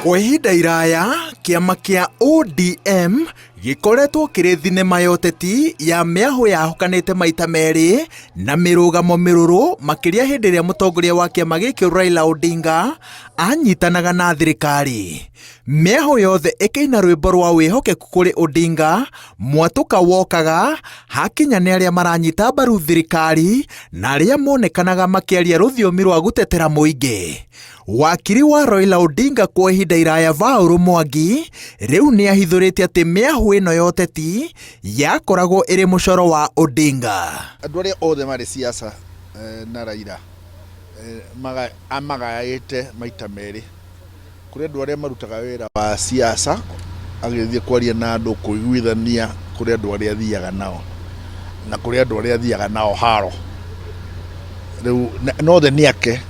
Kwa ihinda iraya, kĩama kĩa ODM gĩkoretwo kĩrĩ thinema ya ũteti ya mĩahũ yahũkanĩte maita merĩ na mĩrũgamo mĩrũrũ makĩria hĩndĩ ĩrĩa mũtongoria wa kĩama gĩkĩ Raila Odinga anyitanaga na thirikari. Mĩahũ yothe ĩkĩina rwĩmbo rwa wĩhokeku kũrĩ Odinga, mwatũka wokaga hakinya nĩ arĩa maranyita mbaru thirikari na arĩa monekanaga makĩaria rũthiomi rwa gũtetera mũingĩ. Wakiri wa Raila Odinga kwa ihinda iraya Paul Mwangi rĩu nĩ ahithũrĩte atĩ mĩahũ ĩno ya ũteti yakoragwo ĩrĩ mũcoro wa Odinga. Andũ arĩa othe marĩ siasa na Raila amagaĩte maita merĩ. Kũrĩ andũ arĩa marutaga wĩra wa siasa agĩthiĩ kwaria na andũ kũiguithania kũrĩ andũ arĩa athiaga nao na kũrĩ andũ arĩa athiaga nao haro. Rĩu na othe nĩ ake.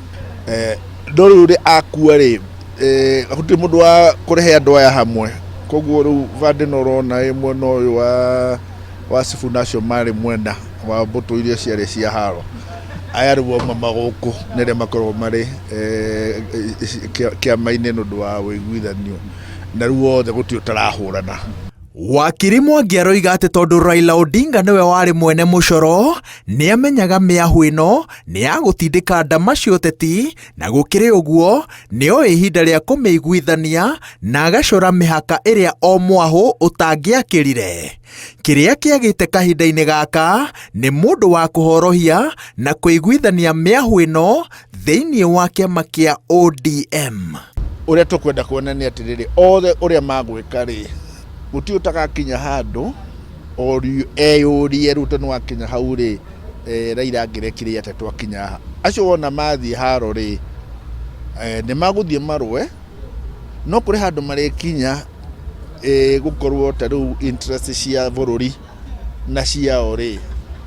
No rĩu rĩ akua rĩ, gũtirĩ mũndũ wa kũrehe andũ aya hamwe. Koguo rĩu band ĩno ũrona ĩ mwena ũyũ wa Sifuna acio marĩ mwena wa mbũtũ iria ciarĩ cia haro. Aya rĩu auma gũkũ nĩ arĩa makoragwo marĩ kĩama-inĩ nĩ ũndũ wa ũiguithanio. Na rĩu othe gũtirĩ ũtarahũrana. Wakiri Mwangi aroiga atĩ tondũ Raila Odinga nĩwe warĩ mwene mũcoro, nĩ amenyaga mĩahũ ĩno nĩ ya gũtindĩka ndama cia ũteti na gũkĩrĩ ũguo nĩ oĩ ihinda rĩa kũmĩiguithania na agacora mĩhaka ĩrĩa o mwahũ ũtangĩakĩrire. Kĩrĩa kĩagĩte kahinda-inĩ gaka nĩ mũndũ wa kũhorohia na kũiguithania mĩahũ ĩno thĩinĩ wa kĩama kĩa ODM. Ũrĩa tũkwenda kuona nĩ atĩrĩrĩ, othe ũrĩa magwĩka rĩ, gũtirĩ ũtagakinya handũ eyũrie rĩu tondũ nĩwakinya hau rĩ, Raila angĩrekire atĩa twakinya haha. Acio wona mathiĩ haro rĩ, nĩ magũthiĩ marũe, no kũrĩ handũ marĩkinya gũkorwo ta rĩu interest cia bũrũri na ciao rĩ,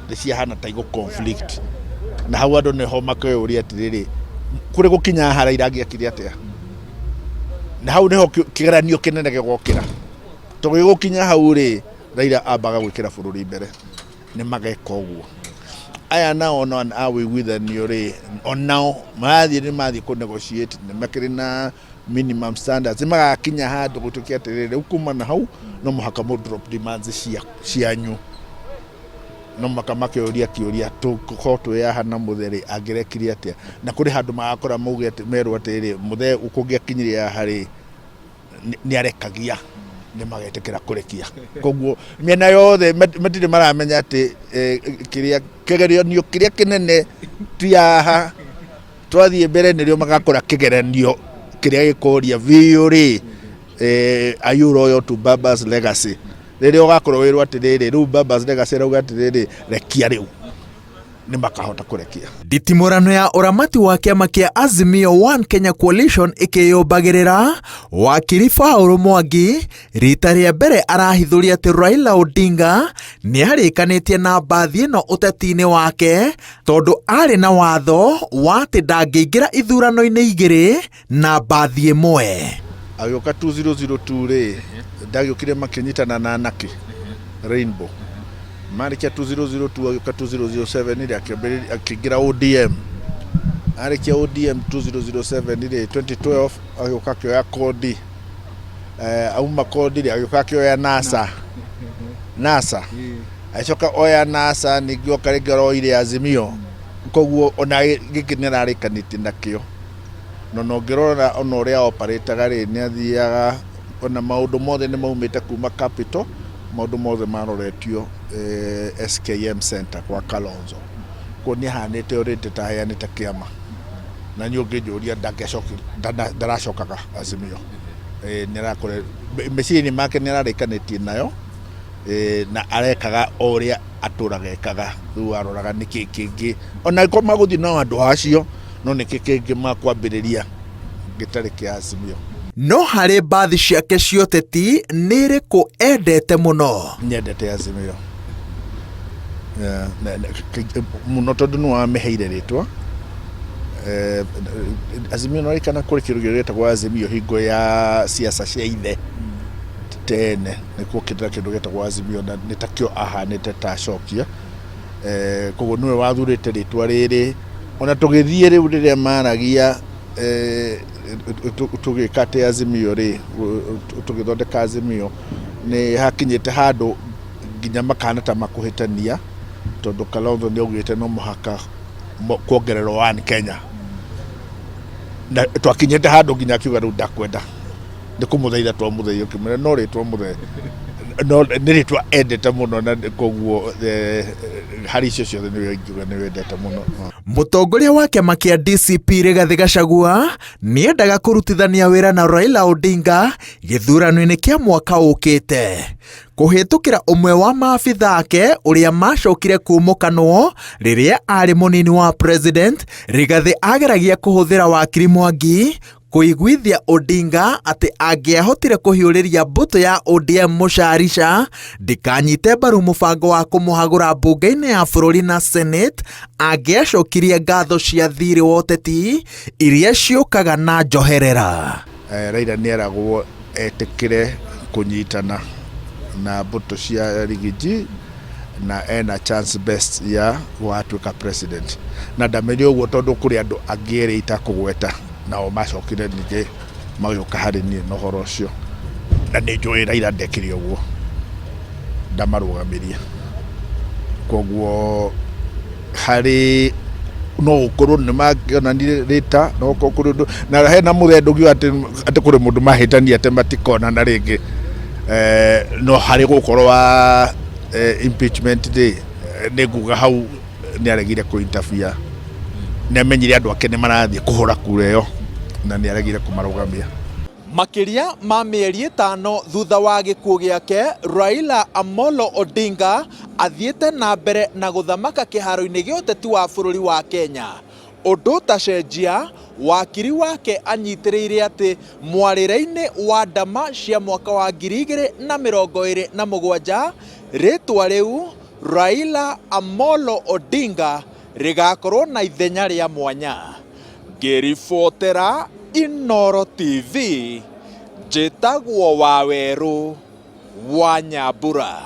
nĩ ciahana ta igũ conflict. Na hau andũ nĩho makeyũria atĩrĩrĩ, kũrĩ gũkinya haha Raila angĩekire atĩa? Na hau nĩho kĩgeranio kĩnene gĩgokĩra. Tondũ gĩgũkinya hau rĩ, Raila ambaga gwĩkĩra bũrũri mbere. Nĩ mageka ũguo. Aya nao no a ũiguithanio rĩ, onao marathiĩ nĩ mathiĩ kũ negotiate, nĩ makĩrĩ na minimum standards. Nĩ magakinya handũ gũtuĩke atĩrĩrĩ, rĩu kuma na hau no mũhaka mũ drop demands cianyu. No mũhaka makĩũria kĩũria tũkorwo twĩ haha na Mũthee rĩ, angĩrekire atĩa? Na kũrĩ handũ magakora mauge atĩ merwo atĩrĩrĩ, Mũthee kũngĩakinyire haha rĩ, nĩ arekagia nĩ magetĩkĩra kũrekia. Koguo mĩena yothe matirĩ maramenya atĩ kĩrĩa kĩgeranio kĩrĩa kĩnene ti haha, twathiĩ mbere nĩrĩo magakora kĩgeranio kĩrĩa gĩkoria biũ rĩ, are you loyal to Baba's legacy? Rĩrĩa ũgakorwo wĩrwo atĩrĩrĩ, rĩu Baba's legacy ĩrauga atĩrĩrĩ, rekia rĩu, nĩ makahota kũrekia. Nditimũrano ya ũramati wa kĩama kĩa Azimio One Kenya Coalition ĩkĩyũmbagĩrĩra, wakiri Paul Mwangi rita rĩa mbere arahithũria atĩ Raila Odinga nĩ arĩkanĩtie na mbathi ĩno ũteti-inĩ wake tondũ arĩ na watho wa atĩ ndangĩingĩra ithurano-inĩ igĩrĩ na mbathi ĩmwe. Agĩũka 2002 rĩ, ndagĩũkire makĩnyitana na Anake Rainbow. Marĩkia 2002 agĩũka 2007 rĩ, akĩingĩra ODM. Arĩkia ODM 2007 rĩ, 2012 agĩũka akĩoya kodi. Auma kodi rĩ, agĩũka akĩoya NASA. NASA. Agĩcoka oya NASA ningĩ oka rĩngĩ aroire Azimio. Koguo ona gĩkĩ nĩ ararĩkanĩtie nakĩo. Na ona ũngĩrora ona ũrĩa operataga rĩ, nĩ athiaga ona maũndũ mothe nĩ maumĩte kuma capital, maũndũ mothe maroretio SKM Center kwa Kalonzo. Koguo nĩ ahanĩte already ta aheanĩte kĩama. Na niĩ ũngĩnjũria ndaracokaga Azimio. Nĩ arakora meciria-inĩ make nĩ ararĩkanĩtie nayo na arekaga o ũrĩa atũraga ekaga. Rĩu aroraga nĩkĩ kĩngĩ ona angĩkorwo magũthiĩ na andũ acio no nĩkĩ kĩngĩ makwambĩrĩria gĩtarĩ kĩa Azimio. No harĩ mbathi ciake cia ũteti nĩ ĩrĩkũ endete mũno? Nyendete Azimio mũno tondũ nĩ wamĩheire rĩtwa. Azimio nĩ kana kũrĩ kĩndũ gĩtagwo Azimio hingo ya siasa cia ithe tene nĩ kuokĩte kĩndũ gĩtagwo Azimio na nĩ takĩo ahanĩte ta acokia. Koguo nĩwe wathurĩte rĩtwa rĩrĩ. Ona tũgĩthiĩ rĩu rĩrĩa maragia Tũgĩka atĩ Azimio rĩ, tũgĩthondeka Azimio, nĩ hakinyĩte handũ nginya makahana ta makũhĩtania, tondũ Kalonzo nĩ augĩte no mũhaka kuongererwo One Kenya. Na twakinyĩte handũ nginya akiuga rĩu ndakwenda nĩ kũmũthaitha twamũthaitha, ũkĩmwĩra no rĩtwa mũthee, no nĩ rĩtwa endete mũno, na koguo harĩ icio ciothe nĩwe ingiuga nĩwe endete mũno. Mũtongoria wa kĩama kĩa DCP Rigathĩ Gachagua nĩendaga kũrutithania wĩra na Raila Odinga gĩthurano-inĩ kĩa mwaka ũkĩte. Kũhĩtũkĩra ũmwe wa maabitha ake ũrĩa macokire kumũkanwo rĩrĩa arĩ mũnini wa president, Rigathĩ ageragia kũhũthĩra wakiri Mwangi kũiguithia Odinga atĩ angĩahotire kũhiũrĩria mbũtũ ya ODM mũcarica ndĩkanyite mbaru mũbango wa kũmũhagũra mbunge-inĩ ya bũrũri na Senate, angĩacokirie ngatho cia thirĩ wa ũteti iria ciũkaga na njoherera. Raila nĩeragwo etĩkĩre kũnyitana na mbũtũ cia Rigiji na ena chance best ya gũgatuĩka president, na ndamenye ũguo tondũ kũrĩ andũ angĩ erĩ itakũgweta nao macokire ningĩ magĩũka harĩ niĩ na ũhoro ũcio, na nĩ njũĩ Raila ndekire ũguo, ndamarũgamirie. Koguo harĩ no gũkorwo nĩ mangĩonanire rĩta, no gũkorwo kũrĩ ũndũ na hena mũthee ndũngiuga atĩ kũrĩ mũndũ mahĩtania atĩ matikonana rĩngĩ. No harĩ gũkorwo wa impeachment rĩ, nĩ nguga hau nĩ aregire kũ interfere, nĩ amenyire andũ ake nĩ marathiĩ kũhũra kura ĩyo na nĩ aregire kũmarũgamia. Makĩria ma mĩeri ĩtano thutha wa gĩkuũ gĩake, Raila Amolo Odinga athiĩte na mbere na gũthamaka kĩharo-inĩ gĩa ũteti wa bũrũri wa Kenya. Ũndũ ũtacenjia, wakiri wake anyitĩrĩire atĩ mwarĩre-inĩ wa ndama cia mwaka wa 2027, rĩtwa rĩu Raila Amolo Odinga rĩgakorwo na ithenya rĩa mwanya. Ngĩribotera Inooro TV, njĩtagwo Wawerũ wa Nyambura.